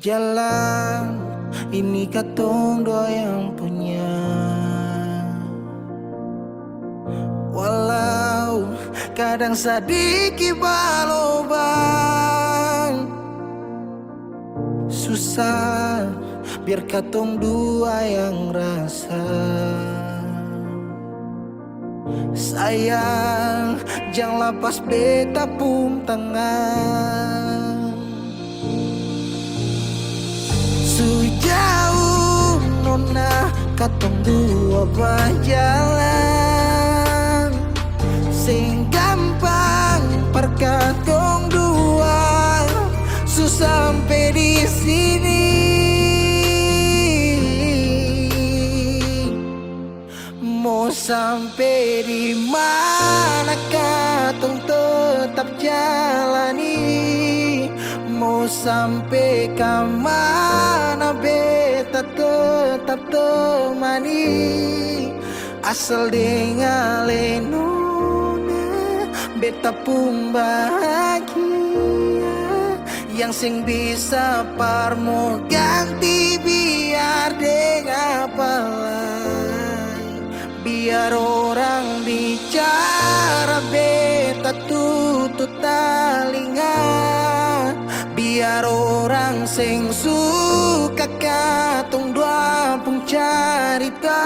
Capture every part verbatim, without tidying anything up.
Jalan ini katong dua yang punya. Walau kadang sadiki balobang, susah biar katong dua yang rasa. Sayang, jang lapas beta pung tangan. Su jauh nona katong dua bajalan. Seng gampang par katong dua su sampe di sini. Mo sampe di mana katong tetap jalani, mo sampe ka mana beta tetap temani. Asal deng ale nona, beta pung bahagia yang seng bisa par mo ganti, biar deng apa lai. Biar orang bicara, beta tutu talinga. Biar orang seng suka katong dua pung carita.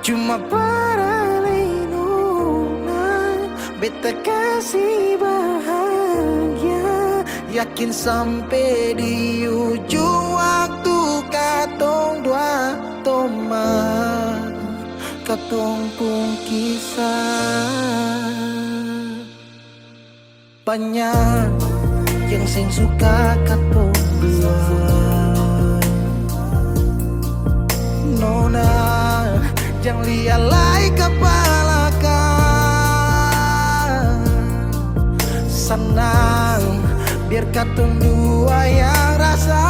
Cuma par ale nona, beta kasi bahagia. Yakin sampe di ujung waktu katong dua toman katong pung kisah. Banya yang seng suka katong dua. Nona, jang lia lai ka balakang. Sanang, biar katong dua yang rasa.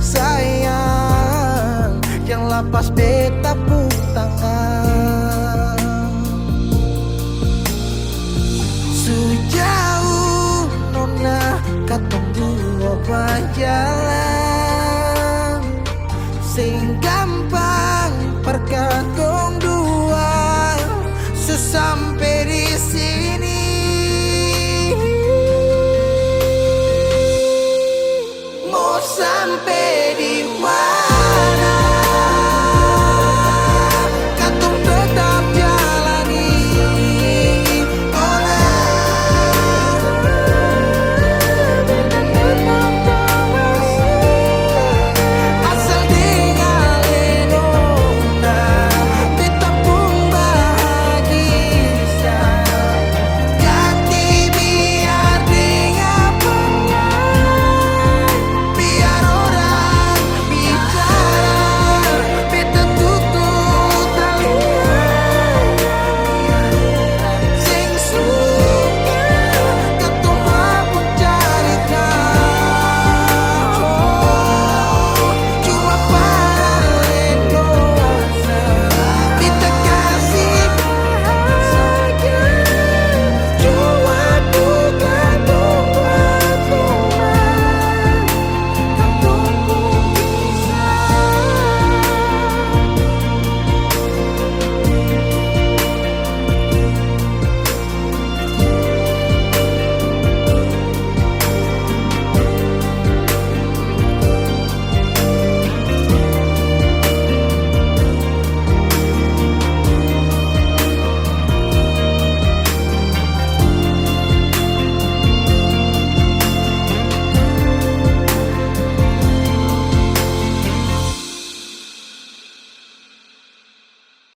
Sayang, jang lapas beta pung tangan. Su jauh nona, katong dua bajalan.